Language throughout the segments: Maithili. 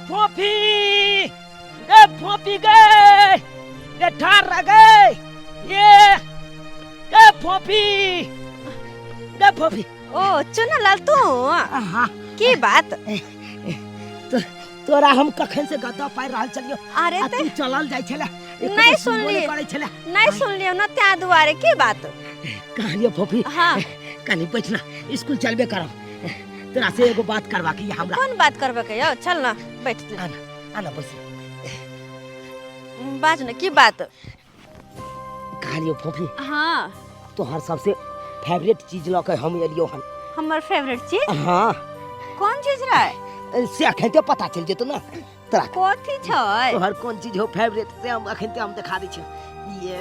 फोफी गे, फोफी गे, गे ठार रह गे, ये गे फोफी गे फोफी। ओ चुनालाल तू? हाँ। की बात? तो, तोरा हम कखन से गद्दा पारि रहल छलियो। अरे आ ते तू चलल जाइ छले, एको नहीं बेर सुनबो सुनलियै। नहि करै छले। नहीं सुनलियो ना त्या दुआरे, की बात? कहलियो फोफी। हाँ। कनी बैठ ना, स्कूल चलबे करब, तोरा से एगो बात करबा के हमरा। कोन बात करबे के यौ? चल ना बैठ। आना आना बैस। बाज ना, की बात? कहलियो फोफी। हाँ। तोहर सबसे फेवरेट चीज लऽ के हम एलियो हन। हमर फेवरेट चीज? हाँ। कोन चीज रहे? से अखन ते पता चल जेतो ना तोरा। कथी छै? तोहर कोन चीज हो फेवरेट से हम अखन ते हम देखा दै छियौ। ये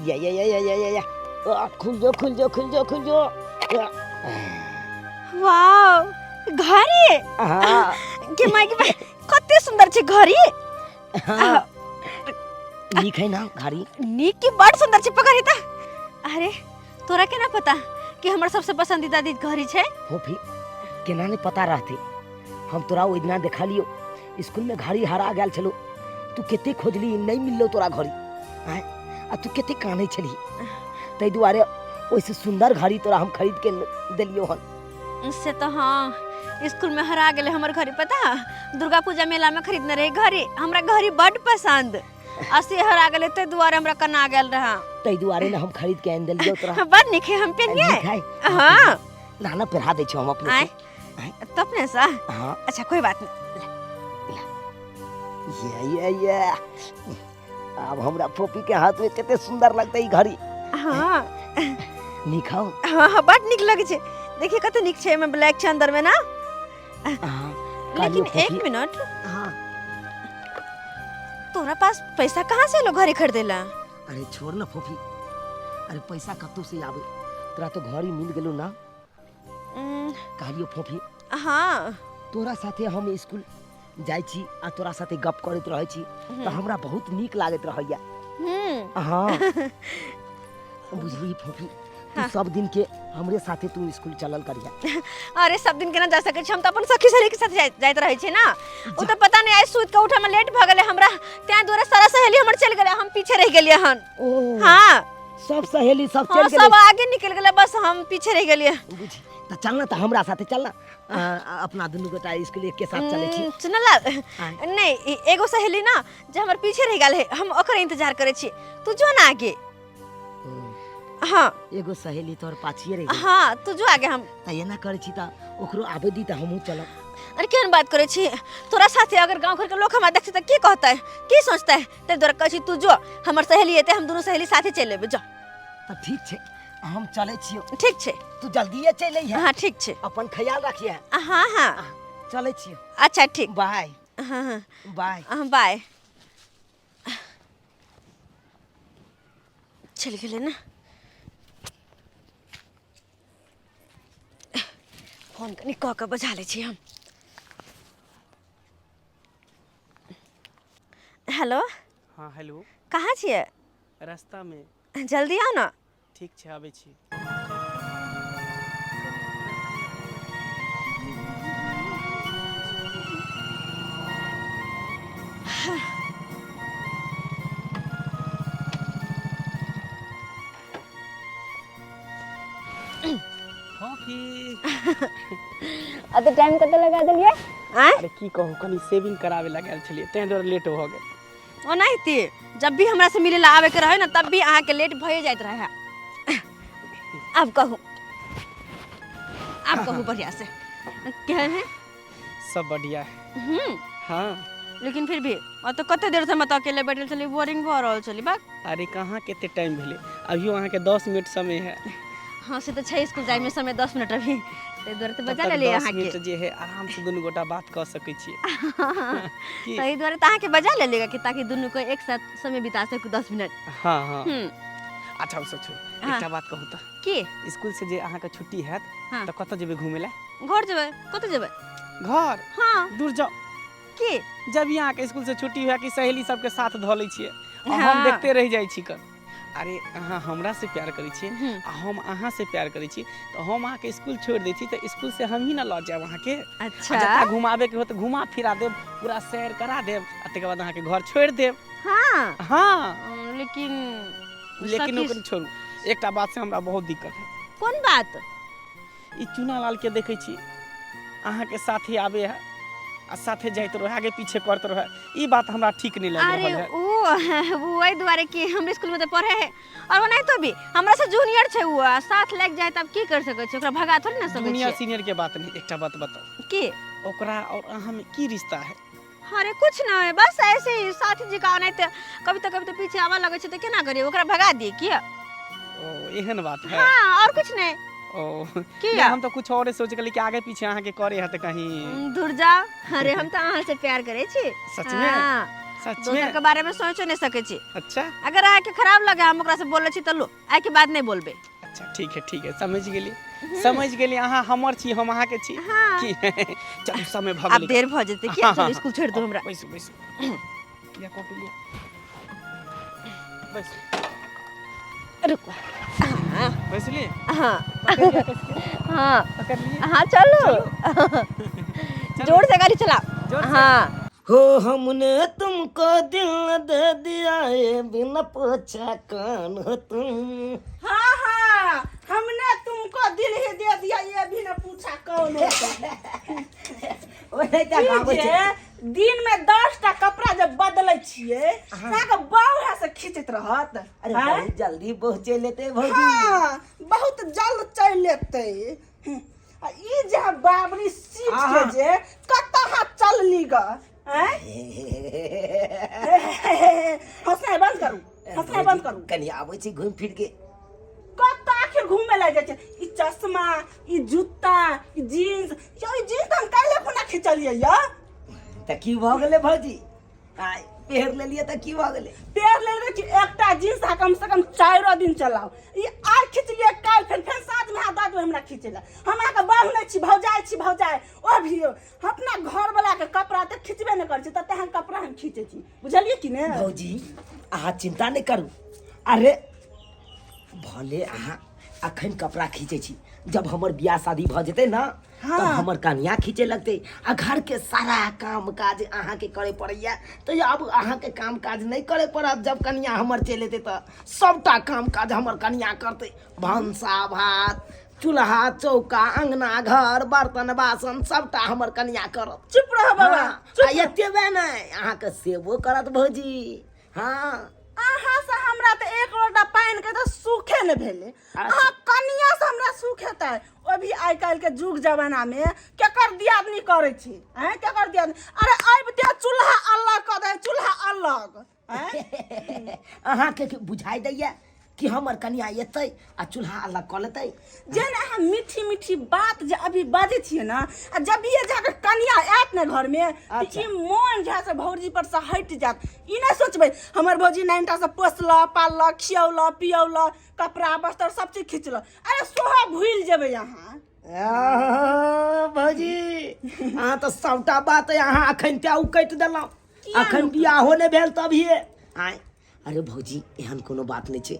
ये ये ये ये ये ये ये आ, खुल जो खुल जो खुल जो खुल जो। वाओ, घड़ी। हाँ। के माय के, कते सुंदर छै घड़ी। हाँ। नीक है ना घड़ी? नीक की, बड़ सुंदर छै, पकड़ त। अरे तोरा केना पता कि हमर सबसे पसंदीदा चीज घड़ी छै? फोफी, केना नहीं पता रहते? हम तोरा ओहि दिना देखलियो स्कूल में घड़ी हरा गेल छलो, तू कते खोजली नहीं मिललो तोरा घड़ी। आँय, आ तू कते कानै छली, ताहि दुआरे ओहिसे सुंदर घड़ी तोरा हम खरीद के देलियो हन। से तो हाँ, स्कूल में हरा गेलै हमर घड़ी, पता? दुर्गा पूजा मेला में खरीदने रही घड़ी, हमरा घड़ी बड पसंद आ से हरा गेलै, ताहि दुआरे हमरा कना गेल रहा। ताहि दुआरे ने हम खरीद के आनि देलियो तोरा। बड नीक है, हम पेनिए। नीक है? हाँ। ना ना, पहिरा दै छियौ हम अपने आँय? से। तो अपने से? हाँ। अच्छा कोई बात नहीं। ये ये ये, आब हमरा फोपी के हाथ में कते सुंदर लगतै ई घड़ी। हाँ। नीक हौ? हाँ हाँ, बड नीक लगै छै, देखिए कते नीक छै, एहिमे ब्लैक छै अंदर में ना। हाँ। लेकिन कहलियौ एक फोफी। मिनट। हाँ। तोरा पास पैसा कहाँ से एलो घड़ी खरीदे ला? अरे छोड़ ना फोफी, अरे पैसा कतौ से आवे, तोरा तो घड़ी मिल गेलो ना। कहलियौ फोफी। हाँ। तोरा साथे हम स्कूल जाइ छी आ तोरा साथे गप करैत रहै छी तऽ हमरा बहुत नीक लागैत रहैया। हाँ, बुझली फोफी, तू हाँ। सब दिन के हमरे साथे तू स्कूल चलल करिया। अरे सब दिन केना जा सकै छी, हम तऽ अपन सखी सहेली के साथ जाइत रहै छी ना। ओ तऽ पता नहीं आइ सुति के उठे में लेट भऽ गेलै हमरा, तें दुआरे सारा सहेली हमर चलि गेलै, हम पीछे रहि गेलियै हन। ओ। हाँ। सब सहेली सब हाँ, चलि गेलै। सब आगे निकलि गेलै, बस हम पीछे रहि गेलियै। बुझी तऽ चल ना, तऽ हमरा साथे चल ना, अपना दुनू गोटा स्कूल एक के साथ चलै छी। चुनलाल। आँय? नहीं, एगो सहेली ना जे हमर पीछे रहि गेल है, हम ओकर इंतजार करै छी, तू जो ना आगे। ओ। हाँ। एगो सहेली तोहर पाछिए रहि गेल। हाँ, तू जो आगे हम। तऽ एना करै छी तऽ ओकरो आबै दी तऽ हमहूँ चलब। अरे केहन बात करै छी, तोरा साथे अगर गाँव घर के लोग हमरा देखतै तऽ की कहतै, की सोचतै? ताहि दुआरे कहै छी तू जो, हमर सहेली एतै, हम दुनू सहेली साथे चलि एबै, जो। तऽ ठीक छै, हम चलै छियौ। ठीक छै। तू जल्दिए चलि अइहे। हाँ ठीक छै। अपन ख्याल रखिहे। हाँ हाँ। चलै छियौ। अच्छा ठीक। बाय। हाँ हाँ। बाय। हाँ बाय। चलि गेलै ने। फोन कनि कऽ कऽ बजा लै छी हम। हेलो। हाँ हेलो। कहाँ छियै? रास्ता में। जल्दी आउ ना। ठीक छै, आबै छी। कॉफी। अते टाइम कते लगा देलियै? आँय? अरे की कहू, कनी सेविंग करावे लग गेल छलियै, तें दुआरे लेट भऽ गेल। ओनाहिते जब भी हमरा से मिले ला आवे के रहे ना तब भी अहाँ के लेट भए जाइत रहे। आब कहू, आब कहू बढ़िया से, केहन है? सब बढ़िया है। हाँ। लेकिन फिर भी और तो कते देर से हम एतऽ अकेले बैठल छली, बोरिंग भऽ रहल छली बा। अरे कहाँ कते टाइम भेलै, अभियो अहाँके 10 मिनट समय है। हाँ से तऽ छै, स्कूल जाय में समय 10 मिनट अभी, ताहि दुआरे तऽ तब बजा तक लेलियै 10 अहाँके। मिनट जे है आराम से दुनू गोटा बात कऽ सकै छियै। की? ताहि दुआरे तऽ अहाँके बजा लेलियै कि ताकि दुनू को एक साथ समय बिता सकू 10 मिनट। हाँ हाँ। हम्म। अच्छा ओ सब छोड़ू, हाँ। एकटा बात कहू तऽ। की? स्कूल से जे अहाँके छुट्टी हैत हाँ। तऽ कतऽ जेबै घुमै लए? घर जेबै, कतऽ जेबै? घर? हाँ। दूर जाओ। की? जब भी अहाँके स्कूल से छुट्टी हुए कि सहेली सबके साथ धऽ लै छियै आ हम हाँ। देखते रहि जाइ छी कन। अरे अहाँ हमरा से प्यार करै छियै आ हम अहाँ से प्यार करै छी तऽ हम अहाँके स्कूल छोड़ि दै छी तऽ स्कूल से हमही ने लऽ जायब अहाँके। अच्छा। आ जतऽ घुमाबे के हो तऽ घुमा फिरा देब, पूरा सैर करा देब आ तकर बाद अहाँके घर छोड़ि देब। हाँ। हाँ। लेकिन लेकिन सखी- ओकर छोड़ू, एकटा बात से हमरा बहुत दिक्कत है। कोन बात? ई चूना लाल के देखै छी अहाँके साथे आबे है आ साथे जाइत रहे, आगे पीछे करत रहे, ई बात हमरा ठीक नहीं लग अरे रहल है। वो एहि दुआरे कि हम स्कूल में तो पढ़े है और ओनाहितो तो भी हमरा से जूनियर छै वो, आ साथ लागि जाए तब की कर सकै छी, ओकरा भगा थोड़ी ना सकै जूनियर छियै। सीनियर के बात नहीं, एकटा बात बताओ की? ओकरा और अहाँ में की रिश्ता है? अरे कुछ ना है, बस ऐसे ही साथी जी का ओनाहिते कभी तो कभी तो पीछे आवा लगे छै तऽ केना करियै, ओकरा भगा दियै की? ओ एहन बात है। हाँ और कुछ नहीं। ओ की? नहीं, हम तो कुछ और सोच गेली कि आगे पीछे अहाँ के करे है तऽ कहीं। दूर जाओ, अरे हम तो अहाँ से प्यार करे छी। सच में? हाँ। सच दोसर में? के बारे में सोचो नहीं सके छी। अच्छा। अगर अहाँ के खराब लगे हम ओकरा से बोले छी तऽ लो, आइ के बाद नहीं बोलबे। अच्छा ठीक है, ठीक है, समझ गेली, समझ गेली, अहाँ हमर छी हम अहाँ के छी। हाँ। की? चलू समय भऽ आब गेलै। देर भऽ जेतै, किया? चलू स्कूल छोड़ि दू हमरा। बैसू बैसू, लिअ कॉपी लिअ, बैसू। रुकू। हाँ। बैसली? हाँ। पकड़ लिअ कसके? हाँ। पकड़ लिअ? हाँ चलू। चलू। जोर से गाड़ी चलाओ। जोर से? हाँ। हो हमने तुमको दिल दे दिया ये बिना पूछा कौन हो तुम। हाँ हाँ हमने तुमको दिल ही दे दिया ये भी न पूछा कौन हो तुम। ओहे तऽ गाबै ई छै। जे दिन में 10 टा कपड़ा जब बदलै छियै अहाँके बाउ है से खींचैत रहत। अरे आँय? बहुत जल्दी बहु चलि एतै भौजी। हाँ बहुत जल्द चलि एतै। आ ई जे बाबरी सीट के जे कतऽ अहाँ चलली ग? आँय? हँसनाइ बंद करू, हँसनाइ बंद करू। कनि आबै छी घुमि फिर के। कतऽ आखिर घूमे लए जाइ छै? ई चश्मा, ई जूता, ई जीन्स, यौ ई जीन्स तऽ हम काल्हि खुना खिचलियै यौ। तऽ की भऽ गेलै भौजी? आइ पहिर लेलियै तऽ की भऽ गेलै? पहिर लेलियै कि एकटा जीन्स अहाँ कम से कम 4 दिन चलाउ। ई आइ खिचलियै काल्हि फेर फेर साँझमे अहाँ दऽ देबै हमरा खींचै लए। हम अहाँके बाहु नहि छी, भौजाइ छी, भौजाइ। ओ भी अपना घरवलाके कपड़ा तऽ खिचबे नहि करै छी, तते अहाँके कपड़ा हम खींचै छी, बुझलियै कि ने? भौजी अहाँ चिंता नहि करू। अरे भले अहाँ अखन कपड़ा खींचै छी, जब हमर बियाह शादी भऽ जेतै ने हाँ। तब हमर कनिया खींचे लगतै आ घर के सारा काम काज अहाँके करे पड़ैया, तऽ आब अहाँके काम काज नहि करे पड़त। जब कनिया हमर चलि एतै तऽ सबटा काम काज हमर कनिया करतै, भनसा भात, चूल्हा चौका, अंगना घर, बर्तन बासन सबटा हमर कनिया करत। चुप रह बाबा। हाँ, आ एतबे नहि अहाँके सेवो करत भौजी। हाँ। अहाँ से हमरा तऽ एक लोटा पानि के तऽ सुखे नहि भेलै, अहाँ कनिया से हमरा सुख हेतै? ओ भी आइ काल्हि के जुग जमाना में केकर दियादनी करै छै? आँय केकर दियादनी? अरे आबिते चूल्हा अलग कऽ दे, चूल्हा अलग। आँय? अहाँके की बुझाइ दैया कि हमर कनिया एतै आ चूल्हा अलग कऽ लेतै? जेना अहाँ मीठी मीठी बात जे अभी बाजै छियै ने, आ जब ये जाके कनिया आयत ने घर में तऽ अच्छा। ई मोन जे से भौजी पर से हटि जायत। ई नहि सोचबै हमर भौजी नाइनटा से पोसलक पाललक खियौलक पियौलक कपड़ा बस्तर सब चीज खिचलक, अरे सोहा भूलि जेबै अहाँ। आह, भौजी अहाँ तऽ सबटा बात अहाँ अखन त्या उकटि देलहुँ, अखन बियाहो नहि भेल तभिए। आँय अरे भौजी एहन कोनो बात नहि छै,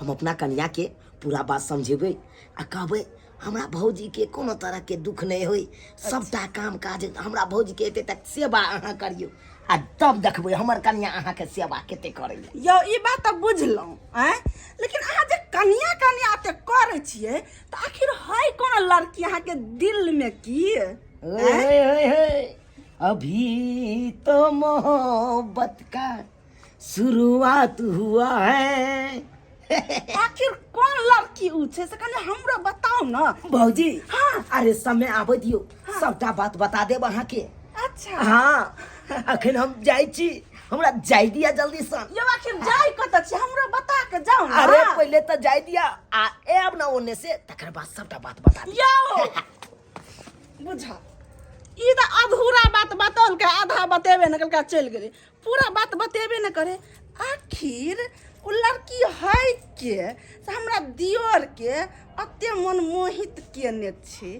हम अपना कनियाके पूरा बात समझेबै आ कहबै हमरा भौजीके कोनो तरहके दुख नहि होइ, सबटा काम काज हमरा भौजीके एते तक सेवा अहाँ करियौ आ तब देखबै हमर कनिया अहाँके सेवा कते करैया। यौ ई बात तऽ बुझलहुँ आँय, लेकिन अहाँ जे कनिया कनिया एते करै छियै तऽ आखिर है कोनो लड़की अहाँके दिलमे की? ओए होए होए होए, अभी तो मोहब्बत का शुरुआत हुआ है। आखिर कोन लड़की उ छै से कनि हमरो बताउ न। भौजी। हाँ। अरे समय आबै दियौ, सबटा बात बता देब अहाँके। अच्छा। हाँ अखन हम जाइ छी, हमरा जाय दिया जल्दी सँ। यौ आखिर जाय कतऽ छी हमरो बता के जाउ न। अरे पहिले तऽ जाय दिया आ आयब न ओने से, तकर बाद सबटा बात बता दिया। यौ बुझा ई तऽ अधूरा बात बतौलकै, आधा बतेबे ने केलकै, चलि गेलै, पूरा बात बतेबे ने करे। आखिर ओ लड़की है के से हमरा दियोर के अते मन मोहित केने छै?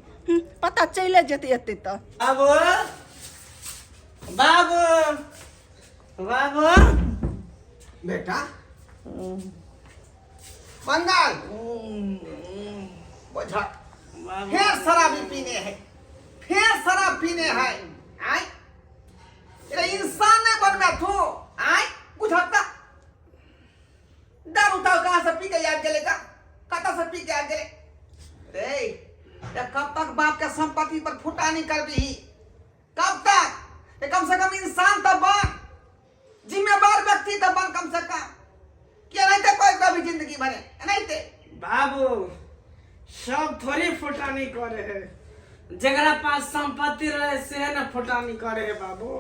पता चलि जेतै एते तऽ। बाबू बाबू बाबू बेटा बंगाल बुझा फिर शराबी पीने है फिर शराब पीने है आय रे इंसान नहीं बनमे तू आय बुझता दारू ताऊ कहाँ से पी के आबि गेलै का कतऽ से पी के आबि गेलै रे ये कब तक बाप के संपत्ति पर फुटानी करबिही कब तक ये कम से कम इंसान तो बन जिम्मेदार व्यक्ति तो बन कम से कम किया नहीं थे कोई कभी जिंदगी भरे नहीं थे बाबू सब थोड़ी फुटानी करे है जकरा पास संपत्ति रहे से न फुटानी करे है बाबू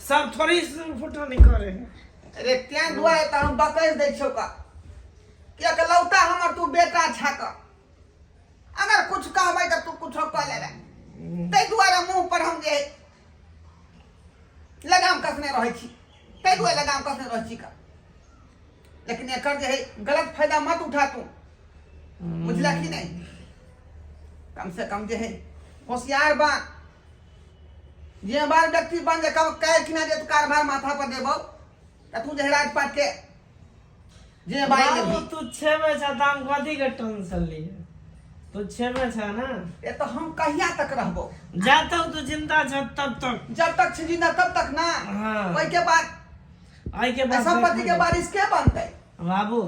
सब थोड़ी फुटानी करे है अरे त्यां दुआरे तऽ हम बकैस दै छियौ का किया के लौता हमर तू बेटा छा का अगर कुछ कहबै तऽ तू कुछो कऽ लेबै ताहि दुआरे मुँह पर हम जे लगाम कसने रहै छी ताहि दुआरे लगाम कसने रहै छी का लेकिन एकर जे है गलत फायदा मत उठा तू बुझला कि नहीं कम से कम जे है होशियार बन जिम्मेदार व्यक्ति बन जे कम कह कि ना जे तू कारभार माथा पर देबो त तू जे है राजपाट के जिम्मेदारी बाबू लेबही तू छेबे छा त हम कथी के टेंशन लिए तू छेबे छा ना ये तो हम कहिया तक रहबो जा तक तू जिंदा छ तब तक जब तक छी जिंदा तब तक ना हाँ। ओहि के बाद आई के बाद संपत्ति के बारिश के बनतै बाबू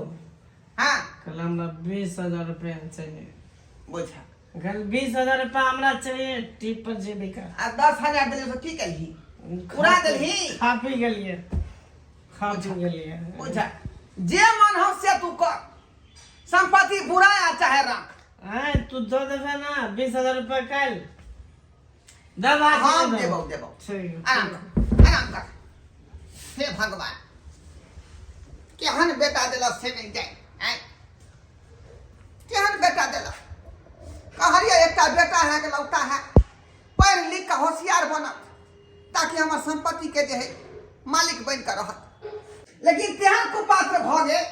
हाँ कल हमरा 20,000 रुपया चाहिए बुझा कल 20,000 रुपया हमरा चाहिए टिप पर जेबी का आ 10,000 देलियै से की केलही उड़ा देलही खा पी गेलिए खा पी गेलिए बुझा जे मन हो से तू कर संपत्ति बुरा या चाहे रख आय तू दो देबे ना 20,000 रुपया कल दबा के हम देबो। देबो देबो ठीक आराम कर आराम कर हे भगवान केहन बेटा देलक से नहि जाय आँय केहन बेटा देलक कहलियै एकटा बेटा है के लौटा है पढ़ि लिख कऽ होशियार बनत ताकि हमर संपत्ति के जे है मालिक बनि कऽ रहत लेकिन तेहन कुपात्र भऽ गेल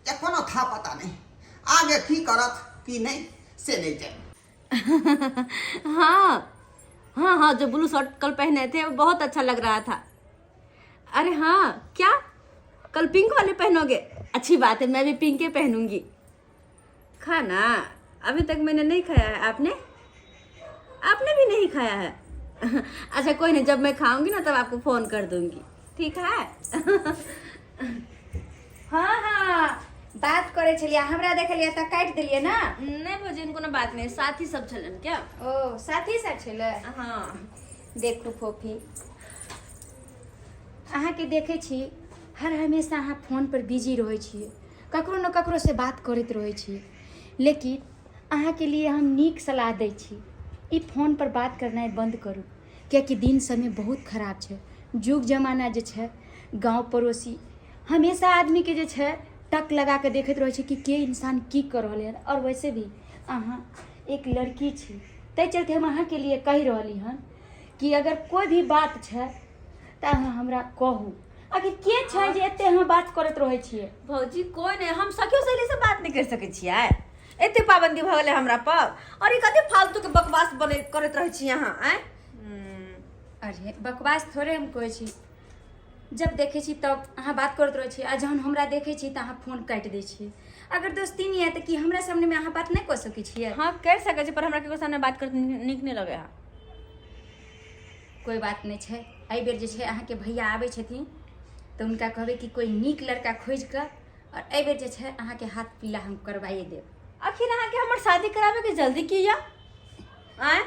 जे कोनो था पता नहि आगे की करत की नहि से नहि जाय हाँ हाँ हाँ जो ब्लू शर्ट कल पहने थे वो बहुत अच्छा लग रहा था अरे हाँ क्या कल पिंक वाले पहनोगे अच्छी बात है मैं भी पिंक के पहनूंगी खाना अभी तक मैंने नहीं खाया है आपने आपने भी नहीं खाया है अच्छा कोई नहीं जब मैं खाऊंगी ना तब आपको फोन कर दूंगी ठीक है हाँ हाँ बात करै छलियै हमरा देखलियै तऽ काटि देलियै ने नहीं भौजी कोनो बात नहीं साथी सब छलन क्या ओ साथी सब छलै हाँ देखू फोफी अहाँके देखै छी हर हमेशा अहाँ फोनपर बिजी रहै छियै ककरो ने ककरोसँ बात करैत रहै छियै लेकिन अहाँके लिए हम नीक सलाह दै छी ई फोनपर बात करनाइ बन्द करू कियाकि दिन समय बहुत खराब छै युग जमाना जे छै गाँव पड़ोसी हमेशा आदमीके जे छै टक लगा कऽ देखैत रहै छै कि के इंसान की कऽ रहलै हन आओर वैसे भी अहाँ एक लड़की छी ताहि चलते हम अहाँके लिए कहि रहली हन कि अगर कोइ भी बात छै तऽ अहाँ हमरा कहू आखिर के छै जे एते अहाँ बात करैत रहै छियै भौजी कोई नहीं हम सखियो सहेली से बात नहीं कर सकै छियै एते पाबंदी भऽ गेलै हमरा पर और ई कते फालतू के बकवास बने करैत रहै छी अहाँ आँय अरे बकवास थोड़े हम कहै छी जब देखै छी तब अहाँ बात करैत रहै छी आ जहन हमरा देखै छी तऽ अहाँ फोन काटि दै छी अगर दोस्ती नहि है तऽ की हमरा सामनेमे अहाँ बात नहि कऽ सकै छियै हाँ कर सकै छी पर हमरा केकरो सामने बात करैत नीक नहि लगै है कोइ बात नहि छै एहिबेर जे छै अहाँके भैया आबै छथिन तऽ हुनका कहबै कि कोइ नीक लड़का खोजि कऽ आओर एहिबेर जे छै अहाँके हाथ पीला हम करवाइए देब आखिर अहाँके हमर शादी कराबैके जल्दी की यऽ आँय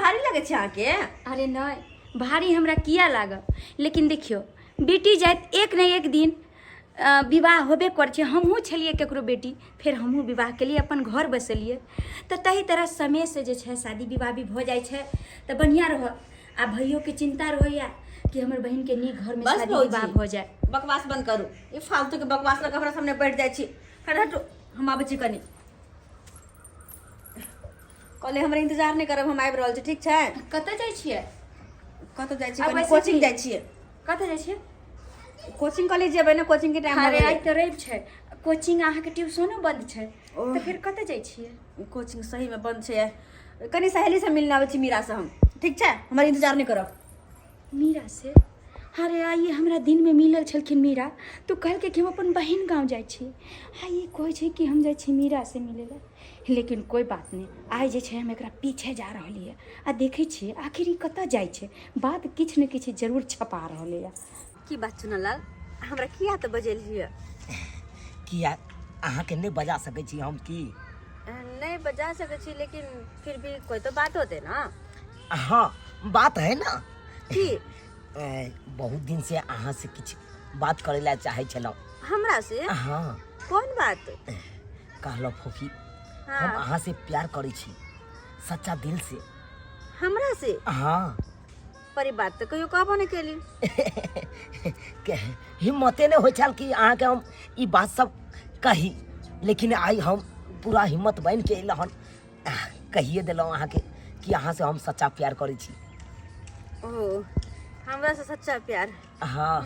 भारी लगै छै अहाँके अरे नहि भारी हमरा किया लागत लेकिन देखियौ बेटी जाइत एक ने एक दिन विवाह होबे करै छै हमहूँ छलियै ककरो बेटी फेर हमहूँ विवाह केलियै अपन घर बसेलियै तऽ ताहि तरह समयसँ जे छै शादी विवाह भी भऽ जाइ छै तऽ बढ़िआँ रहत आ भैयोके चिन्ता रहैए कि हमर बहिनके नीक घरमे बस शादी भौजी। विवाह भऽ जाय बकवास बंद करू ई फालतू के बकवास लऽ कऽ हमरा सामने बैठ जाइ छी हट हटू हम आबै छी कनी कहले हमरा इंतजार नहि करब हम आबि रहल छी ठीक छै कतऽ जाइ छियै कतऽ जाइ छी आ कनी वैसे कोचिंग भी- जाइ छियै कतऽ जाइ छियै कोचिंग कॉलेज जेबै ने कोचिंग के टाइम अरे आइ तऽ रवि छै कोचिंग अहाँके ट्यूशनो बंद छै तऽ फेर कतऽ जाइ छियै कोचिंग सही में बंद छै कनी सहेली से मिलने आबै छी मीरा से हम ठीक छै हमर इंतजार नहि करब मीरा से अरे आइ हमरा दिनमे मिलल छलखिन मीरा तऽ कहलकै कि हम अपन बहिन गाँव जाइ छी आ ई कहै छै कि हम जाइ छी मीरासँ मिलै लए लेकिन कोइ बात नहि आइ जे छै हम एकरा पीछे जा रहलियै आ देखै छियै आखिर ई कतऽ जाइ छै बात किछु ने किछु जरूर छपा रहलैए की बात चुनलाल हमरा किया तऽ बजेलियै किया अहाँके नहि बजा सकै छी हम की नहीं बजा सकै छी लेकिन फिर भी कोई तो बात होते ना हाँ बात है ना की ए, बहुत दिन से अहाँ से किछु बात करे ला चाहे छलहुँ हमरा से हाँ कौन बात कहलहुँ फोफी हाँ। हम अहाँ से प्यार करै छी सच्चा दिल से हमरा से हाँ पर ई बात तऽ कहियो कहबो नहि केली के हिम्मते नहि होइ छल कि अहाँके हम ई बात सब कही लेकिन आइ हम पूरा हिम्मत बनि के अयलहुँ हन कहिए देलहुँ अहाँके कि अहाँ से हम सच्चा प्यार करै छी ओ हमरा से सच्चा प्यार हाँ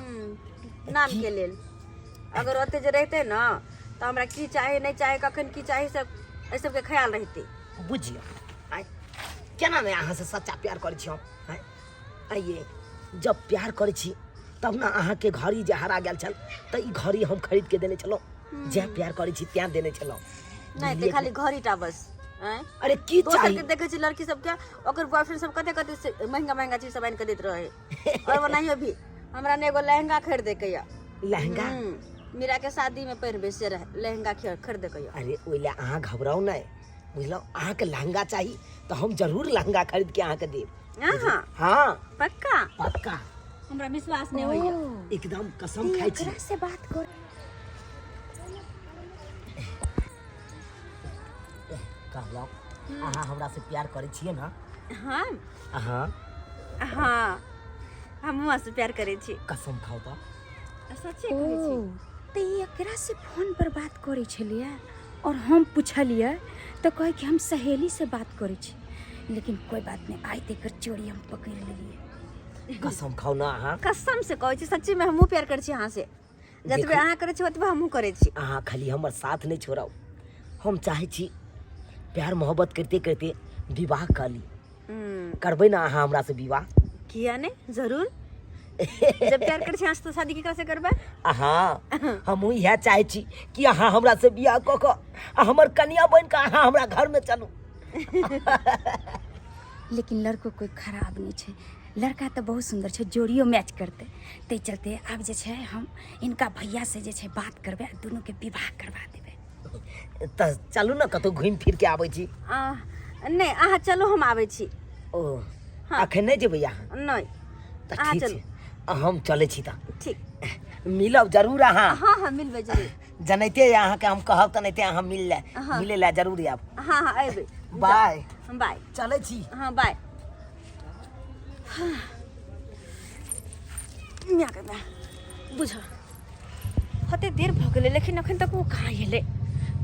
नाम के लेल अगर ओते जे रहते ना तऽ हमरा की चाही नहि चाही कखन की चाही सब एहि सबके ख्याल रहते बुझियौ आइ केना नहि अहाँसँ सच्चा प्यार करै छी हम आँय? आइये जब प्यार करै छी तब ने अहाँके घड़ी जे हरा गेल छल तऽ ई घड़ी हम खरीद के देने छलहुँ जै प्यार करै छी तैं देने छलहुँ नहि तऽ खाली घड़ी टा बस आँय अरे की दोसर चाही के देखै छी लड़की सबके ओकर बॉयफ्रेंड सब कते कते से महंगा महंगा चीज सब आनि के दैत रहे और ओनाहियो भी हमरा ने एगो लहंगा खरीदे के या लहंगा मीरा के शादी में पहिरबे से रहे लहंगा खरीदे के या अरे ओहि लए अहाँ घबराउ नहि बुझलहुँ अहाँके लहंगा चाही तऽ हम जरूर लहंगा खरीद के अहाँके देब हाँ हाँ पक्का पक्का हमरा विश्वास नहीं होइया एकदम कसम खाइ छी एकरा से बात कर कहलहुँ अहाँ हमरा से प्यार करै छियै ने हाँ अहाँ हाँ हमहूँ अहाँ से प्यार करै छी कसम खाउ तऽ सच्चे कहै छी तऽ ई एकरा से फोन पर बात करै छलियै और हम पुछलियै तऽ कहै कि हम सहेली से बात करै छी लेकिन कोई बात नहीं आइ तऽ एकर चोरी हम पकड़ि लेलियै कसम खाउ ने अहाँ कसम से कहै छी सच्ची में हमहूँ प्यार करै छी अहाँ से जतबे देखू। अहाँ करै छी ओतबे हमहूँ करै छी अहाँ खाली हमर साथ नहि छोड़ब हम चाहै छी प्यार मोहब्बत करिते करिते विवाह कऽ ली करबै ने अहाँ हमरासँ विवाह किया नहि जरूर जब प्यार करै छी अहाँ से तऽ शादी केकरा से करबै अहाँ हमहूँ इएह चाहै छी कि अहाँ हमरासँ बियाह कऽ कऽ आ हमर कनिया बनि कऽ अहाँ हमरा घरमे चलू लेकिन लड़को कोइ खराब नहि छै लड़का तऽ बहुत सुन्दर छै जोड़ियो मैच करतै ताहि चलते आब जे छै हम हिनका भैयासँ जे छै बात करबै आ दुनूके विवाह करबा देबै तऽ चलू ने कतहु घुमि फिर के आबै छी आ, नहि अहाँ चलू हम आबै छी ओ हाँ। अखन नहि जेबै अहाँ नहि तऽ अहाँ ठीक चलू। छै आ, हम चलै छी तऽ ठीक मिलब जरूर अहाँ हाँ हाँ मिलबै जरूर जनैते यऽ अहाँके हम कहब तऽ नहिते अहाँ मिल ले हाँ। मिलै लए जरूर आयब हाँ हाँ अयबै बाय बाय चलै छी हाँ बाय माय के माय बुझ कते देर भऽ गेलै लेकिन अखन तक ओ कहाँ एलै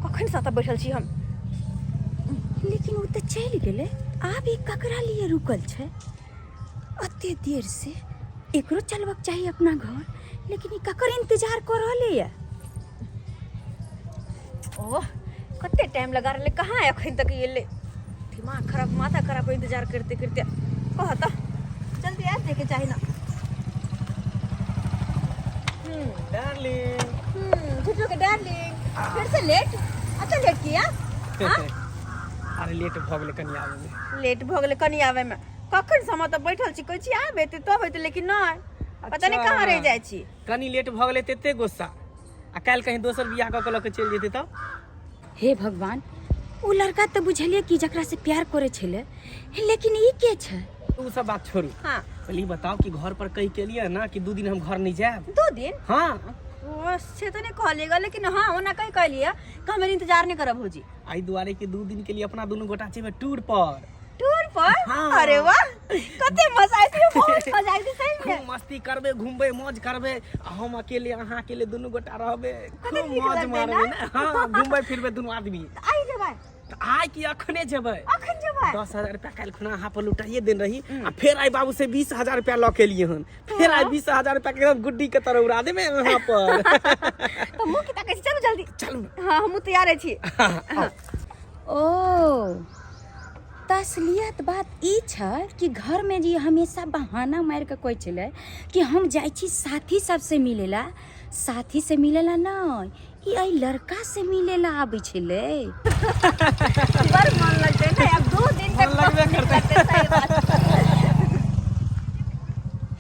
कखनसँ एतऽ बैठल छी हम लेकिन ओ तऽ चलि गेलै आब ई ककरा लिए रुकल छै एते देर से एकरो चलबक चाही अपना घर लेकिन ई ककर इंतजार कऽ रहलैए ओह कते टाइम लगा रहलै कहाँ अखन तक एलै दिमाग खराब माथा खराब इंतजार करते करते कह तऽ जल्दी आबि जाइके चाही ना डार्लिंग झूठो के डार्लिंग फिर से लेट अच्छा लेट किया हाँ? अरे लेट भऽ गेलै कनि आबैमे लेट भऽ गेलै कनि आबैमे कखन समय तऽ बैठल छी कहै छी आब एतै तब एतै लेकिन नहि पता नहि कहाँ रहि जाइ छी कनि लेट भऽ गेलै तऽ एते गुस्सा आ काल्हि कहीं दोसर बियाह कऽ के लऽ के चलि जेतै तब हे भगवान ओ लड़का तऽ बुझलियै कि जकरा से प्यार करै छलै लेकिन ई के छै ओ सब बात छोड़ू हाँ पहले ई बताओ कि घर पर कहि के लिए ना कि दू दिन हम घर नहीं जायब दू दिन हाँ ओ से तऽ नहि कहलियै लेकिन हाँ ओना कहि कहलियै कि हमर इंतजार नहि करब भौजी एहि दुआरे कि दू दिन के लिए अपना दुनू गोटा जेबै टूर पर टूर पर हाँ। अरे वाह कते मजा आइत बहुत मजा आइत सही में खूब मस्ती करबै घूमबै मौज करबै आ हम अकेले अहाँ अकेले दुनू गोटा रहबै कते खूब नीक मौज लगतै मारबै ना? ने हाँ घूमबै फिरबै दुनू आदमी तऽ आइ जेबै तऽ आइ की अखने जेबै अखन जेबै 10,000 रुपया काल्हि खुना अहाँ पर लुटाइए देने रही आ फेर आइ बाबू से 20,000 रुपया लऽ के एलियै हन फेर आइ 20,000 रुपया के एकदम गुड्डी के तरह उड़ा देबै अहाँ पर तऽ मुँह की ताकै छी चलू जल्दी चलू हाँ हमहूँ तैयारे छी ओ तऽ असलियत बात ई छै कि घरमे जे हमेशा बहाना मारि कऽ कहै छलै कि हम जाइ छी साथी सबसँ मिलै लए, साथीसँ मिलै लए नहि, ई एहि लड़कासँ मिलै लए आबै छलै। बड़ मन लगतै ने आब 2 दिन तक मन लगबे करतै। सही बात।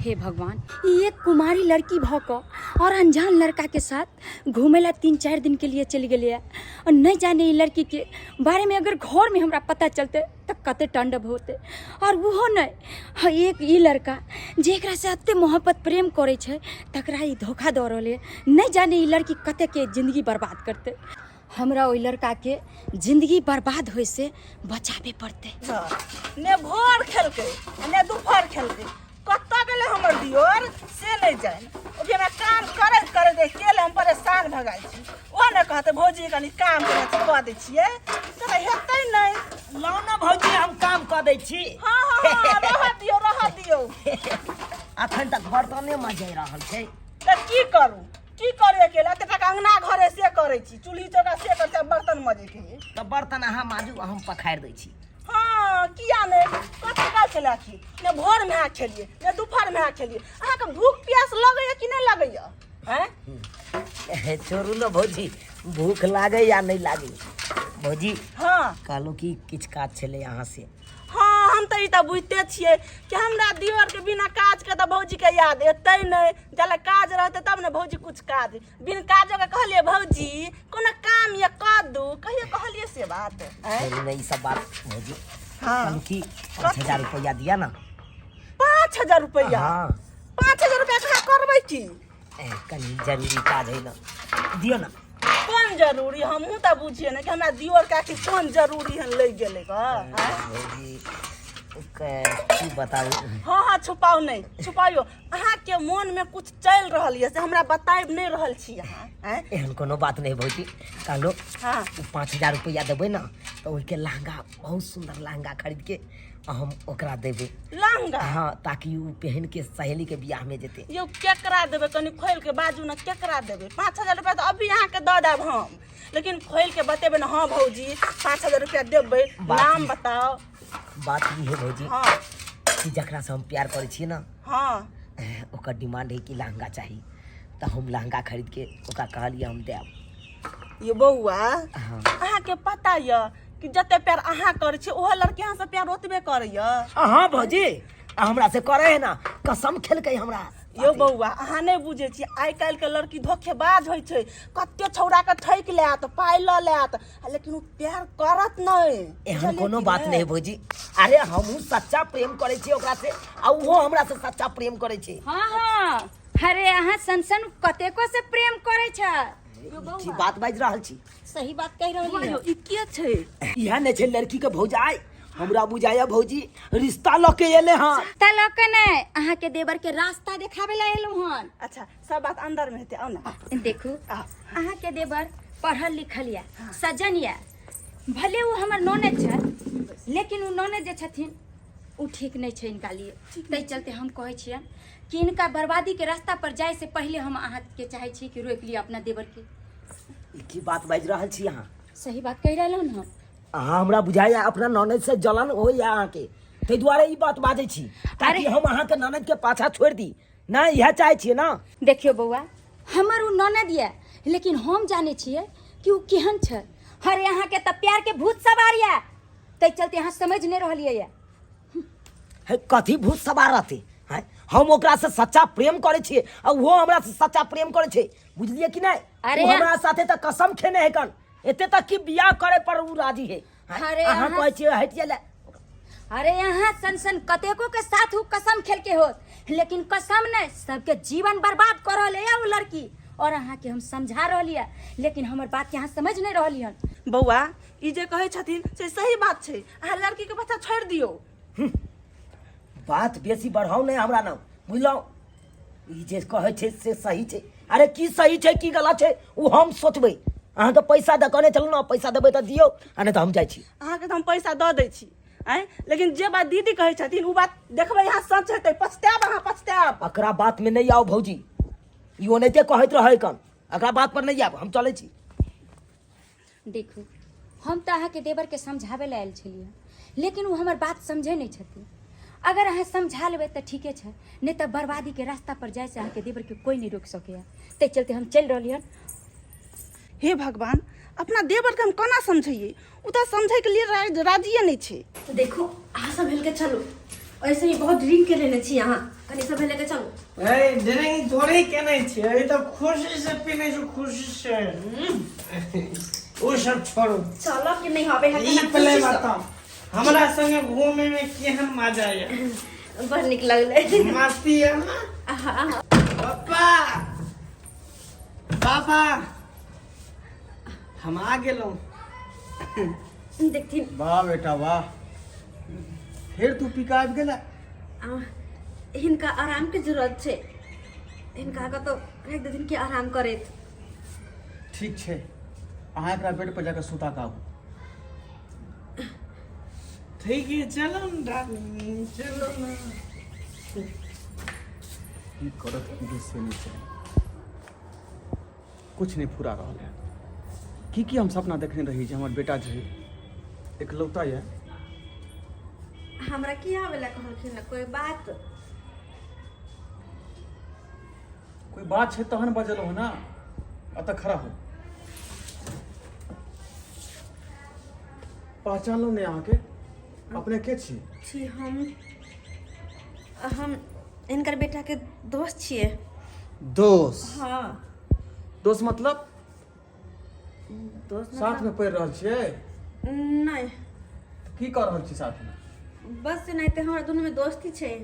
हे भगवान, ई एक कुमारी लड़की भऽ कऽ और अनजान लड़का के साथ घूमे ला 3-4 दिन के लिए चलि गेलै और नहीं जाने ई लड़की के बारे में अगर घर में हमरा पता चलते तऽ कते टंडव होते। और ओहो नहीं, हाँ, एक ई लड़का जेकरा से एते मोहब्बत प्रेम करै छै तकरा ई धोखा दऽ रहल है। नहीं जाने ई लड़की कते के जिंदगी बर्बाद करते। हमरा ओहि लड़का के जिंदगी बर्बाद होय से बचाबे पड़ते। ने भोर खेलकै ने दुपहर खेलकै, कतऽ गेलै हमर दियोर से नहि जानि। अभी हमरा काम करैत करैत अकेले हम परेशान भऽ गेल छी। ओ ने कहतै भौजी कनि काम करै छी, कऽ दै छियै तऽ हेतै नहि। लाउ ने भौजी, हम काम कऽ दै छी। हँ हँ हँ, रहऽ दियौ, रहऽ दियौ। अखन तक बर्तने मजै रहल छै। तऽ की करू, की करू अकेला? एते टाका अंगना घरे से करै छी, चूल्ही चौका से करै छी, आब बर्तन मजैके है। तऽ बर्तन अहाँ माजू, हम पखारि दै छी। हँ, किया नहि? कते काल छलै आखिर? ने भोरमे अहाँ खेलियै ने दुपहरमे अहाँ खेलियै। अहाँके भूख प्यास लगैया कि नहि लगैया? आँय? छोड़ू ने भौजी, भूख लागे या नहि लागे। भौजी। हँ। कहलहुँ कि किछु काज छलै अहाँ से। हँ, हम तऽ ई तऽ बुझिते छियै कि हमरा दियोरके बिना काजके तऽ भौजीके याद एतै नहि। जले काज रहतै तब ने भौजी कुछ काज। बिन काजोके कहलियै भौजी कोनो काम यऽ कऽ दू, कहियो कहलियै से बात? आँय? छोड़ू ने ई सब बात भौजी। हँ। कहलहुँ कि 5000 रुपैआ दिअ ने। 5000 रुपैआ? हँ। 5000 रुपैआ कहाँ करबै की? कनि जरूरी काज है ने, दियौ ने। कोन जरूरी? हमहूँ तऽ बुझियै ने कि हमरा दियोर के आखिर कोन जरूरी हन लागि गेलै गऽ, आँय? भौजी, की बताउ। हँ हँ, छुपाउ नहि, छुपाइयो। अहाँके मोनमे कुछ चलि रहल यऽ से हमरा बताबि नहि रहल छी अहाँ, आँय? एहन कोनो बात नहि भौजी। कहलहुँ हँ। ओ 5000 रुपैआ देबै ने तऽ ओहिके लहंगा, बहुत सुन्दर लहंगा खरीदके आ हम ओकरा देबै। लहंगा? हँ, ताकि ओ पहिन के सहेली के बियाह में जेतै। यौ, केकरा देबै? कनि खोलि के बाजू ने, केकरा देबै? 5000 रुपैआ तऽ अभी अहाँके दऽ देब हम, लेकिन खोलि के बतेबै ने। हँ भौजी, 5000 रुपैआ देबै। नाम बताउ। बात ई है भौजी कि जकरा से हम प्यार करै छियै ने, ओकर डिमांड है कि लहंगा चाही, तऽ हम लहंगा खरीद के ओकरा कहलियै हम देब। यौ बौआ। हँ। अहाँके पता यऽ कि जते प्यार अहाँ करै छियै ओहो लड़की अहाँसँ प्यार ओतबे करैया? हाँ भौजी, हमरा से करे है ना, कसम खेलकै हमरा। यौ बौआ, अहाँ नहि बुझै छियै, आइ काल्हिके लड़की धोखेबाज होइ छै। कते छौड़ाके ठकि लेत, पाइ लऽ लेत, आ लेकिन ओ प्यार करत नहि। एहन बुझलियै कोनो कि बात नहि भौजी। अरे हमहूँ सच्चा प्रेम करै छियै ओकरा से आ ओहो हमरा से सच्चा प्रेम करै छै। हँ हँ, अरे अहाँ सन सन कतेको से प्रेम करै छै। की बात बाजि रहल छी? सही बात कहि रहली। यौ, ई के छै? इएह नहि छै लड़की के भौजाई? हमरा बुझाया भौजी रिश्ता लऽ के एले हँ। रास्ता लऽ के नहि, अहाँके देवर के रास्ता देखाबे ला एलहुँ हन। अच्छा, सब बात अंदर में हेतै, आउ ने। देखू, आउ। अहाँके देवर पढ़ल लिखल यऽ, सज्जन यऽ। भले ओ हमर ननद छै, लेकिन ओ ननद जे छथिन ओ ठीक नहि छै इनका लिए। ताहि चलते हम कहै छियनि कि इनका बर्बादी के रास्ता पर जाय से पहले हम अहाँके चाहै छी कि रोकि लिअ अपना देवर के। ई की बात बाजि रहल छी अहाँ? सही बात कहि रहलहुँ हन। अहाँ हमरा बुझाइया अपना ननद से जलन होइया अहाँके, ताहि दुआरे ई बात बाजै छी ताकि हम अहाँके ननद के पाछा छोड़ि दी ना, इएह चाहै छियै ना? देखियौ बौआ, हमर ओ ननद यऽ, लेकिन हम जानै छियै कि ओ केहन छै। अरे अहाँके तऽ प्यार के भूत सवार यऽ, ताहि चलते अहाँ समझि नहि रहलियै यऽ। हे, कथी भूत सवार रहतै? हैं, हम ओकरा से सच्चा प्रेम करै छियै आ ओहो हमरा से सच्चा प्रेम करै छै, बुझलियै कि नहि? अरे ओ हमरा साथे तऽ कसम खेने है कन, एते तक कि बियाह करे पर उ राजी है। हैं, अरे अहाँ कहै छियै हटि जाय। अरे यहाँ सन सन कतेको के साथ उ कसम खेल के होत, लेकिन कसम नहीं, सबके जीवन बर्बाद कर रहल है वो लड़की। और अहाँ के हम समझा रहली है, लेकिन हमर बात के अहाँ समझ नहीं रहली हन। बौआ, ई जे कहै छथिन से सही बात छै। अहाँ लड़की के पाछा छोड़ि दियौ। बात बेसी बढ़ाउ नहि हमरा नाम, बुझलहुँ? ई जे कहै छै से सही छै। अरे की सही छै की गलत छै ओ हम सोचबै। अहाँके पैसा दऽ कहने छलहुँ ने, पैसा देबै तऽ दियौ आ नहि तऽ हम जाइ छी। अहाँके तऽ हम पैसा दऽ दै छी, आँय, लेकिन जे बात दीदी कहै छथिन ओ बात देखबै अहाँ सच हेतै, पछतायब अहाँ, पछतायब। एकरा बातमे नहि आउ भौजी, ई ओनाहिते कहैत रहै कन, एकरा बात पर नहि आयब, हम चलै छी। देखू, हम तऽ अहाँके देवरके समझाबै लए आयल छलियै, लेकिन ओ हमर बात समझै नहि छथिन। अगर अहाँ समझा लेबै तऽ ठीके छै, नहि तऽ बर्बादीके रास्ता पर जाइसँ अहाँके देवरके कोइ नहि रोकि सकैए। ताहि चलते हम चलि रहली हन। हे भगवान, अपना देवरके हम कोना समझैयै? ओ तऽ समझैके लिए राजिए नहि छै। देखू, अहाँ सब हेलके चलू, ऐसे ही बहुत ड्रिंक के लेने छी अहाँ, कनी सब हेलके चलू। ए, ड्रिंक थोड़ी केने छियै, ई तऽ खुशी से पीने छी, खुशी से। ओ सब छोड़ू। चलो कि नहीं हबे है। ई पहले बताओ, हमरा संगे घूमे में केहन मजा आया? बड़ नीक लगलै। मस्ती है ना? पप्पा, पापा, हम आ गेलहुँ। देखथिन। वाह बेटा वाह, फेर तू पी कऽ आबि गेला। हिनका आराम के जरूरत छै, हिनका कतौ राखि देथिन कि आराम करैत। ठीक छै, अहाँ एकरा बेड पर जाकऽ सुता कऽ आबू। ठीक है, चलो ना डार्लिंग, चलो ना। की करत की से नहीं छै, कुछ नहीं फुरा रहल है। की की हम सपना देखने रही जे हमर बेटा जे है एकलौता यऽ। हमरा की आवेला कहलखिन ना कोई बात? कोई बात छै तहन बजल हो ना। अतः खड़ा हो, पहचानलहुँ नहि अहाँके, अपने के छी? छी हम हिनकर बेटा के दोस्त छियै। दोस्त? हाँ। दोस्त मतलब? दोस्त। साथ में पढ़ि रहल छियै? नहि। की कऽ रहल छी साथ में? बस एनाहिते, हमरा दुनू में दोस्ती छै।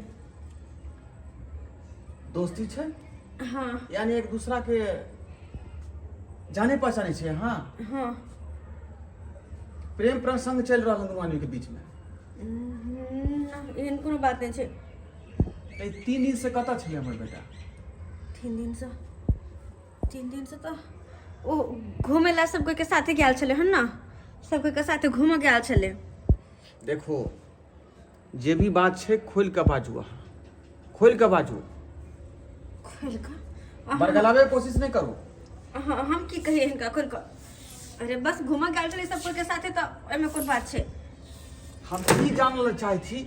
दोस्ती छै? हाँ। यानी एक दूसरा के जाने पहचाने छियै? हाँ। हाँ। प्रेम प्रसंग चलि रहल दुनू आदमी के बीच में? ना, एहन कोनो बात नहि छै। तऽ 3 दिन से कतऽ छलै हमर बेटा? 3 दिन से, 3 दिन से तऽ ओ घूमे ला सब कोई के साथे गेल छलै हन ना, सब कोई के साथे घूमऽ गेल छलै। देखो, जे भी बात छै खोलि कऽ बाजू, अहाँ खोलि कऽ बाजू। खोलि कऽ? बरगलाबै के कोशिश नहि करू। हाँ, हम की कहिए हिनका खोलि कऽ? अरे बस घूमऽ गेल छलै सब कोई के साथे, तऽ ओहिमे कोन बात छै? हम ई जानऽ लए चाहै छी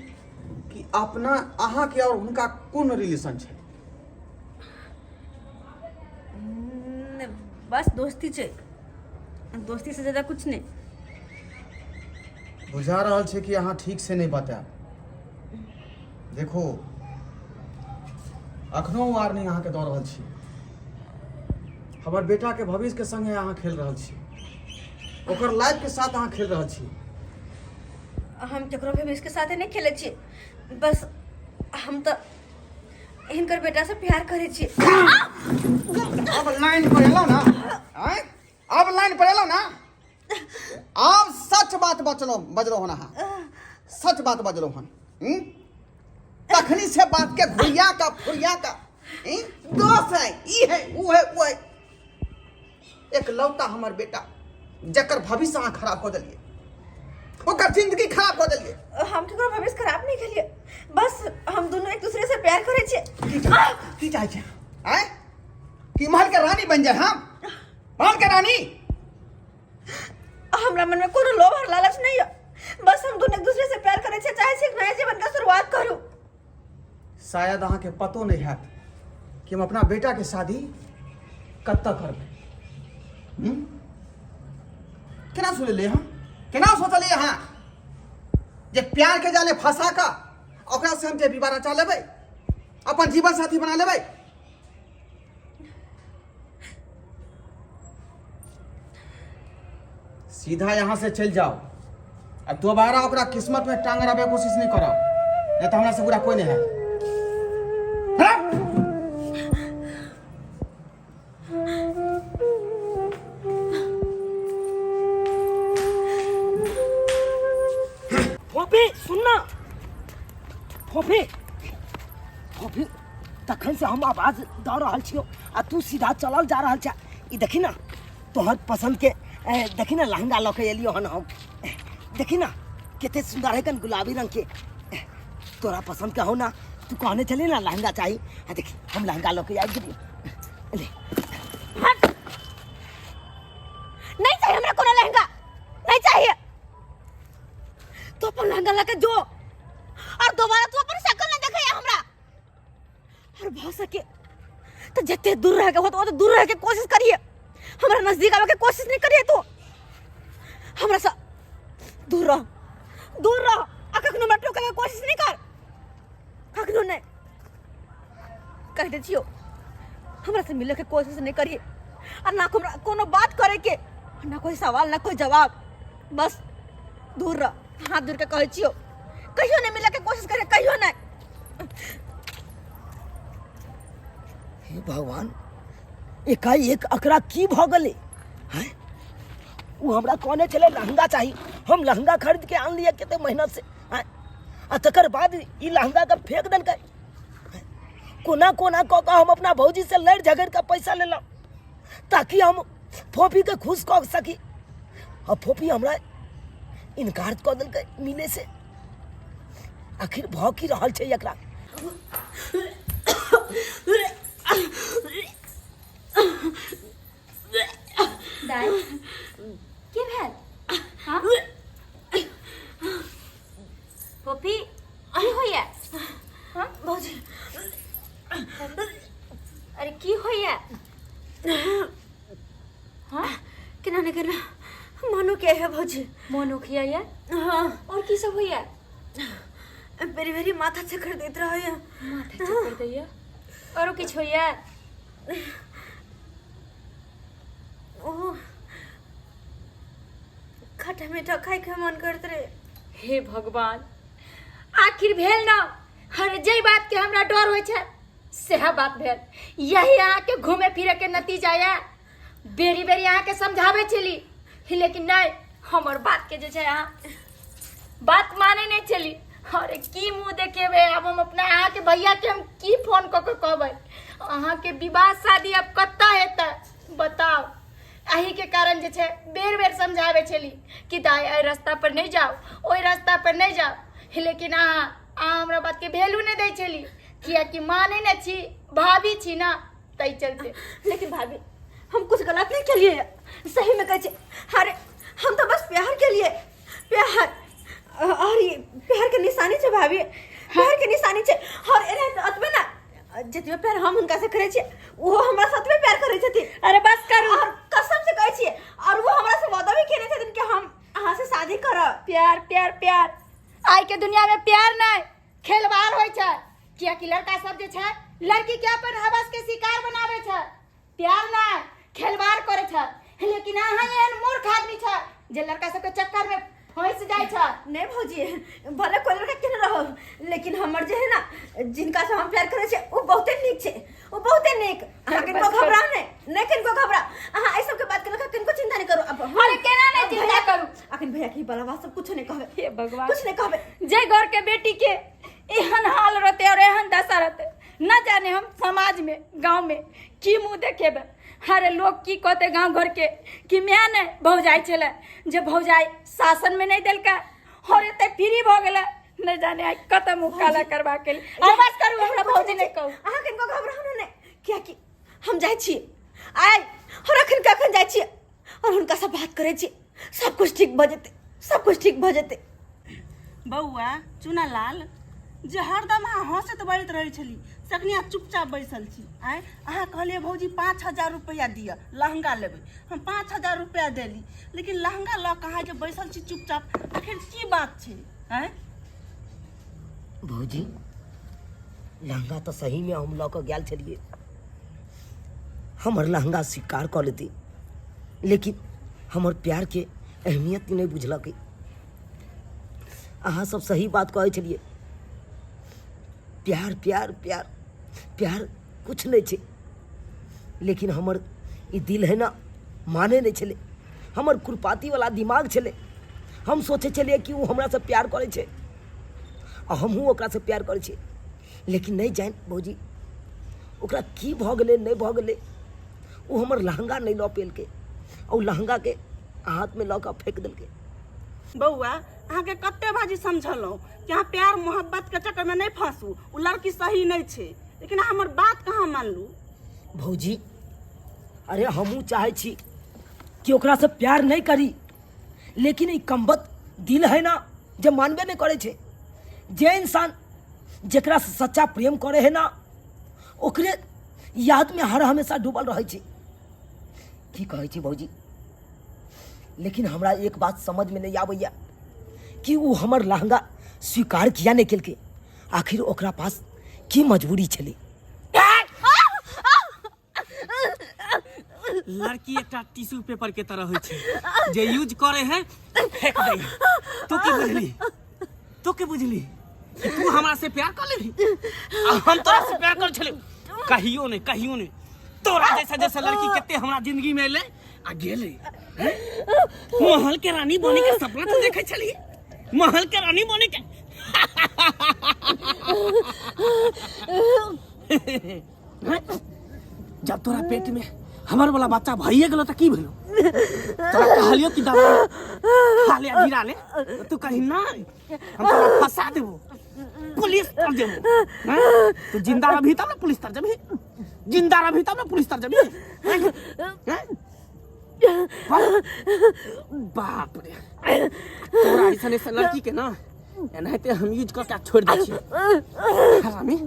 कि अपना अहाँके आओर हुनका कोन रिलेशन छै। नहि, बस दोस्ती छै, दोस्ती से ज्यादा कुछ नहि। बुझा रहल छै कि अहाँ ठीक से नहि बतायब। देखो, अखनो वार्निंग अहाँके दऽ रहल छी, हमर बेटाके भविष्यके संगे अहाँ खेल रहल छी, ओकर लाइफके साथ अहाँ खेल रहल छी। हम केकरो भविष्यके साथे नहि खेलै छी, बस हम तऽ हिनकर बेटा से प्यार करै छी। अब लाइन पर एलहुँ ना? आँय, अब लाइन पर एलहुँ ना? आब सच बात बचलहुँ, बजलहुँ हन अहाँ सच बात बजलहुँ हन। हम्म? तखनी से बात के घुरिया का फुरिया का, हम्म? दोस्त है, ई है, ऊ है, ऊ है। एक लौता हमर बेटा जकर भविष्य अहाँ खराब कऽ देलियै, ओकर जिंदगी खराब कऽ देलियै। हम केकरो भविष्य खराब नहीं केलिए, बस हम दोनों एक दूसरे से प्यार करे छियै। की चाहै छै आँय, कि महल के रानी बन जाए हम, महल के रानी? हमरा मन में कोनो लोभ और लालच नहीं है, बस हम दोनों एक दूसरे से प्यार करे छियै, चाहे छियै एक नया जीवन का शुरुआत करू। शायद अहाँके पतो नहि हैत कि हम अपना बेटाके शादी कतऽ करबै। हम्म? केना सुनलियै अहाँ, केना सोचलियै अहाँ जे प्यार के जाले फंसा कऽ ओकरा से हम जे विवाह रचा लेबै, अपन जीवन साथी बना लेबै? सीधा यहाँ से चलि जाओ आ दोबारा ओकरा किस्मत में टांग अड़ाबे के कोशिश नहीं करब, नहीं तो हमरा से बुरा कोई नहीं है। फोफी सुन ना, फोफी, फोफी, तखन से हम आवाज दऽ रहल छियौ आ तू सीधा चलल जा रहल छै। ई देखी ना, तोहर पसंद के देखी ना लहंगा लऽ के एलियो हन हम। देखी ना कते सुंदर है कन गुलाबी रंग के, तोरा पसंद के हो ना, तू कहने चली ना लहंगा चाही। आ देखी हम लहंगा लऽ के आबि गेलियो। ले। हट, नहीं चाहिए हमरा कोनो लहंगा, नहीं चाहिए। तो अपन लहंगा लहंगा लके जो और दोबारा तू अपन शकल नहीं देखे हमरा। और भ सके तो जते दूर रह के हो तो दूर रह के कोशिश करिए, हमरा नजदीक आवे के कोशिश नहीं करिए। तू हमरा से दूर रह, दूर रह, आ कखनो हमरा टोके के कोशिश नहीं कर, कखनो नहीं। कह दे छियो हमरा से मिले के कोशिश नहीं करिए, और ना हमरा कोनो बात करे के, ना कोई सवाल ना कोई जवाब, बस दूर रह। हाथ दूर के कहै छियो कहियो नहीं मिले के कोशिश करे, कहियो नहीं। हे भगवान, एकाएक अकरा की भऽ गेलै? हैं, ओ हमरा कहने छलै लहंगा चाही, हम लहंगा खरीद के आनलियै कते मेहनत से, हैं, आ तकर बाद ई लहंगा के फेंक देलकै। हैं, कोना कोना कऽ कऽ हम अपना भौजी से लड़ि झगड़ि कऽ पैसा लेलहुँ ताकि हम फोफी के खुश कऽ सकी, आ फोफी हमरा इनकार कऽ देलकै मिले से। आखिर भऽ की रहल छै एकरा? दाइ की भेल? हाँ फोफी, की होइया? हाँ भौजी, अरे की होइया? हाँ केना ने केना मनो के है भौजी। मोन उखिया? हाँ। और की सब होइया? बेरी बेरी माथा चक्कर देत रहे। माथा चक्कर दैया? औरो किछु होइया? ओ खट्टा मीठा खाए के मन करत रहे। हे भगवान, आखिर भेल ना। हर जे बात के हमरा डर होइ छै सेह बात भेल। यही अहाँके घूमे फिरे के नतीजा यऽ। बेरी बेरी अहाँके समझाबै छली, लेकिन नहि, हमर बात के जे छै अहाँ बात माने नहि छली। अरे की मुँह देखेबै आब हम अपना अहाँके भैया के? हम की फोन कऽ के कहबै? अहाँके विवाह शादी आब कतऽ हेतै बताउ? एही के कारण जे छै बेर बेर समझाबै छली कि दाइ एहि रास्ता पर नहि जाउ, ओहि रास्ता पर नहि जाउ, लेकिन अहाँ अहाँ हमरा बातके वैल्यू नहि दै छली, कियाकि मानै नहि छी, भाभी छी ना, ताहि चलते। लेकिन भाभी, हम कुछ गलत नहीं केलिए, सही में कहै छी। अरे हम तो बस प्यार के लिए, प्यार और ये प्यार के निशानी छै भाभी, प्यार के निशानी छै। और एना अतबे ना, जतबे प्यार हम हुनका से करै छियै ओहो हमरा से अतबे प्यार करै छथिन। अरे बस करू। और कसम से कहै छियै, और वो हमरा से वादा भी केने छथिन कि हम अहाँ से शादी करब। प्यार प्यार प्यार, आइ के दुनिया में प्यार नहीं खेलवाड़ होइ छै, कियाकि लड़का सब जे छै लड़की के अपन हवस के शिकार बनाबै छै। प्यार नहीं खेलवाड़ करे छै, लेकिन अहाँ एहन मूर्ख आदमी छै जे लड़का सबके चक्कर में फंस जाइ छै। नहीं भौजी, भले कोई लड़का केने रहो, लेकिन हमर जे है ना जिनका से हम प्यार करै छियै ओ बहुते नीक छै, ओ बहुते नीक। अहाँ किनको बस करू। घबराउ नहि, नहि किनको घबराउ। अहाँ एहि सबके बात के लऽ कऽ किनको चिंता नहि करू। अब अरे केना नहि चिंता भैया- करू? अखन भैया के बला बात सब कुछो नहि कहबै। हे भगवान, कुछ नहि कहबै। जे घर के बेटी के एहन हाल रहते और एहन दशा रहते, न जाने हम समाज में गांव में की मुंह देखेबे। अरे लोग की कहते गांव घर के कि माय ने भौजाई छले जे भौजाई शासन में नहीं देलका और एते फ्री भ गेलै, न जाने आई कत मुंह काला करबा के लिए। अरे बस करू, हमरा भौजी नहीं कहू। अहाँ किनको घबराउ ने, कियाकि हम जाइ छी आइ और अखन कखन जाइ छी और हुनका से बात करै छी, सब कुछ ठीक भऽ जेतै, सब कुछ ठीक भऽ जेतै। बौआ चुनालाल, जे हरदम अहाँ हँसैत बजैत रहै छली से अखनी अहाँ चुपचाप बैसल छी। आँय, अहाँ कहलियै भौजी 5000 रुपैआ दिअ लहंगा लेबै, हम 5000 रुपैआ देली, लेकिन लहंगा लऽ कऽ अहाँ जे बैसल छी चुपचाप, आखिर की बात छै? आँय भौजी, लहंगा तऽ सहीमे हम लऽ कऽ गेल छलियै, हमर लहंगा स्वीकार कऽ लेती, लेकिन हमर प्यारके अहमियत नहि बुझलकै। अहाँ सब सही बात कहै छलियै, प्यार प्यार प्यार प्यार कुछ नहि छै, लेकिन हमर ई दिल है ना माने नहि छलै, हमर खुरपातीवला दिमाग छलै। हम सोचै छलियै कि ओ हमरासँ प्यार करै छै आ हमहूँ ओकरासँ प्यार करै छियै, लेकिन नहि जानि भौजी ओकरा की भऽ गेलै नहि भऽ गेलै, ओ हमर लहंगा नहि लऽ पेलकै आ ओ लहंगाके हाथमे लऽ कऽ फेक देलकै। बौआ, अहाँके कते भाजी समझलहुँ कि अहाँ प्यार मोहब्बतके चक्करमे नहि फंसू, ओ लड़की सही नहि छै, लेकिन अहाँ हमर बात कहाँ मानलू? भौजी, अरे हमहूँ चाहै छी कि ओकरासँ प्यार नहि करी, लेकिन ई कमबख्त दिल है ना जे मानबे नहि करै छै। जे इंसान जकरासँ सच्चा प्रेम करै है ना, ओकरे यादमे हर हमेशा डूबल रहै छै। की कहै छी भौजी, लेकिन हमरा एक बात समझमे नहि आबैए कि ओ हमर लहंगा स्वीकार किया नहि केलकै। आखिर ओकरा पास की मजबूरी छलै? लड़की एकटा टिश्यू पेपर के तरह होइ छै, जे यूज करे है फेंक दे है। तू की बुझली, तू की बुझली कि तू हमरा से प्यार कर लेबी आ हम तोरा से प्यार कर छली? कहियो नहीं, कहियो नहीं। तोरा जैसा जैसा लड़की कते हमरा जिंदगी में एले आ गेले। हैं? महल के रानी बने के सपना तो देखे छली, महल के रानी बने के। जब तोरा पेट में हमर वाला बच्चा भइए गेलो त की भेलो? तोरा कहलियो कि दवा खा ले आ गिरा ले, त तू कही ना, हम तोरा फंसा देबो, पुलिस तर देबो। हैं? तू जिंदा रही तब ना पुलिस तर जबी, जिंदा रही तब ना पुलिस तर जबी। हैं? हैं? बाप रे, तोरा ऐसा ऐसा लड़की के ना एनाहिते हम यूज करके छोड़ दै छी। हरामी,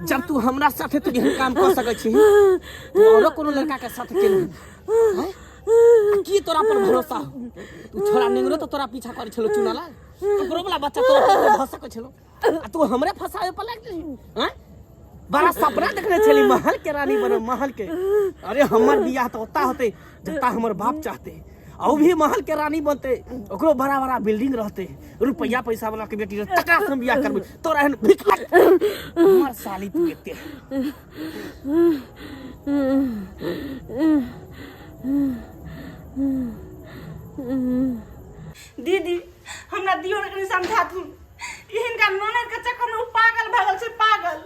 जब तू हमरा साथे तू एहन काम कर सकै छी, तू औरो कोनो लड़का के साथ केने हैं? की तोरा पर भरोसा हो? तू छोरा नेंगरो तो तोरा पीछा करे छलो चुनाला, ओकरो वाला बच्चा तोरा पर भऽ सकै छलो, आ तू हमरे फंसावे पर लागि गेली। हैं? बड़ा सपना देखने छली महल के रानी बनो, महल के। अरे हमर बियाह तो ओता होते जता हमर बाप चाहते, और भी महल के रानी बनते, ओकरो बड़ा बड़ा बिल्डिंग रहते, रुपया पैसा वाला के बेटी रहते, तकरा से हम बियाह करबै। तोरा एहन भिखारी हमर साली तू एते। दीदी, हमरा दियो ने कनि समझाथुन, ई हिनका ननद के चक्कर में उ पागल भऽ गेल छै, पागल।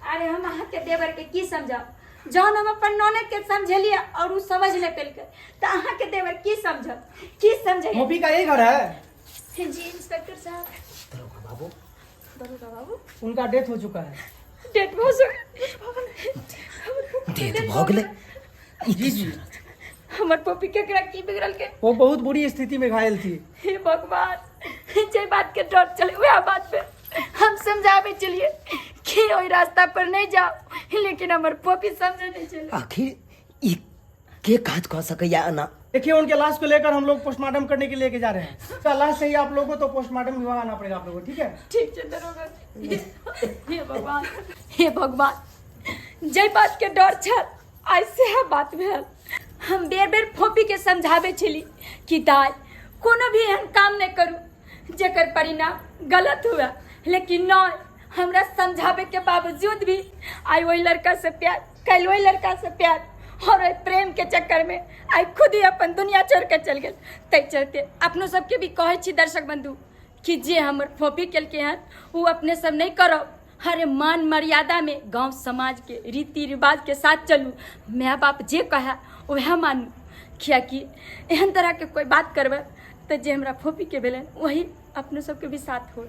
अरे हम अहाँके देवर के की समझाउ, जहन हम अपन ननद के समझेलियै और उ समझ नहि पेलकै तऽ अहाँके देवर की समझत, की समझे? मोपी का यही घर है? जी इंस्पेक्टर साहब। दरोगा बाबू, दरोगा बाबू, उनका डेथ हो चुका है। डेथ भऽ गेल? डेथ भऽ गेलै? जी जी। हमर पपी केकरा की बिगड़ल के? वो बहुत बुरी स्थिति में घायल थी। हे भगवान, जे बात के डर चले वह बात पे हम समझावे चलिए कि ओहि रास्ता पर नहीं जाओ, लेकिन हमर पपी समझे नहीं चले। आखिर ई के काज कऽ सकैया एना? देखिए, उनके लाश को लेकर हम लोग पोस्टमार्टम करने के लिए लेके जा रहे हैं। तो लाश चाहिए आप लोगों को तो पोस्टमार्टम विभाग आना पड़ेगा आप लोगों को, ठीक है? ठीक है दरोगा जी। हे भगवान, हे भगवान, जे बात के डर छल आज सेह बात भेल। हम बेर बेर फोपी के समझावे छली कि दाई कोनो भी एहन काम नहीं करू जेकर परिणाम गलत हुआ, लेकिन नहीं, हमरा समझावे के बावजूद भी आई वही लड़का से प्यार कल, वही लड़का से प्यार, और ओहि प्रेम के चक्कर में आई खुद ही अपन दुनिया छोड़ के चल गेल। तै चलते अपनो सबके भी कहै छी दर्शक बंधु कि जे हमर फोपी केलकै हन ओ अपने सब नहीं करब। हरे मान मर्यादा में गांव समाज के रीति रिवाज के साथ चलू, माय बाप जे कहे वह मानू, कियाकि एहन तरह के कोई बात करबै तऽ जे हमरा फोपी के भेलै वही अपनो सबके भी साथ हो।